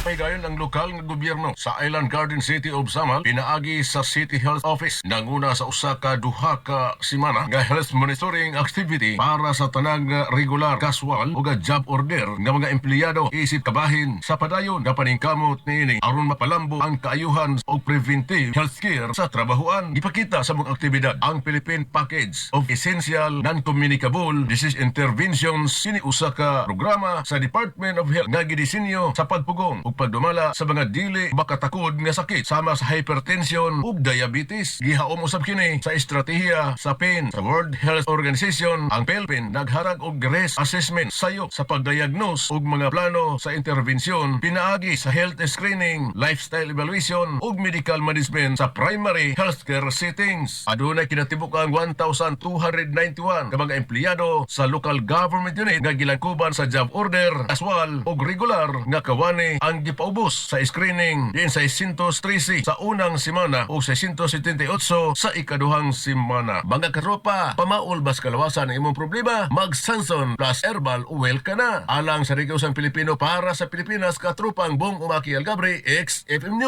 Nagpahigayon ang lokal nga gobyerno sa Island Garden City of Samal pinaagi sa City Health Office nanguna sa usa ka 2 ka semana nga health monitoring activity para sa tanang regular, casual ug job order nga mga empleyado isip kabahin sa padayon nga paningkamot niini aron mapalambo ang kaayuhan og preventive healthcare sa trabahoan. Gipakita sa mga aktibidad ang Philippine Package of Essential Non-Communicable Disease Interventions. Kini usa ka programa sa Department of Health nga gidisenyo sa pagpugong ug pagdumala sa mga dili makatakod nga sakit sama sa hypertension ug diabetes. Gihaom usab kini sa estratehiya sa PAIN sa World Health Organization. Ang PhilPaIN naghatag og risk assessment sayo sa pagdiagnose ug mga plano sa intervensyon pinaagi sa health screening, lifestyle evaluation ug medical management sa primary healthcare settings. Adunay kinatibuk-ang 1,291 ka mga empleyado sa local government unit nga gilangkuban sa job order, casual ug regular nga kawani ang gipaubos sa screening, diin 613 sa unang semana ug 678 sa ikaduhang semana. Mga katropa, pamaol bas kalawasan ang imong problema, mag Sanson Plus Herbal Oil ka na. Alang sa Radyo Pilipino para sa Pilipinas, katropang Bong Umaki Algabre, XFM News.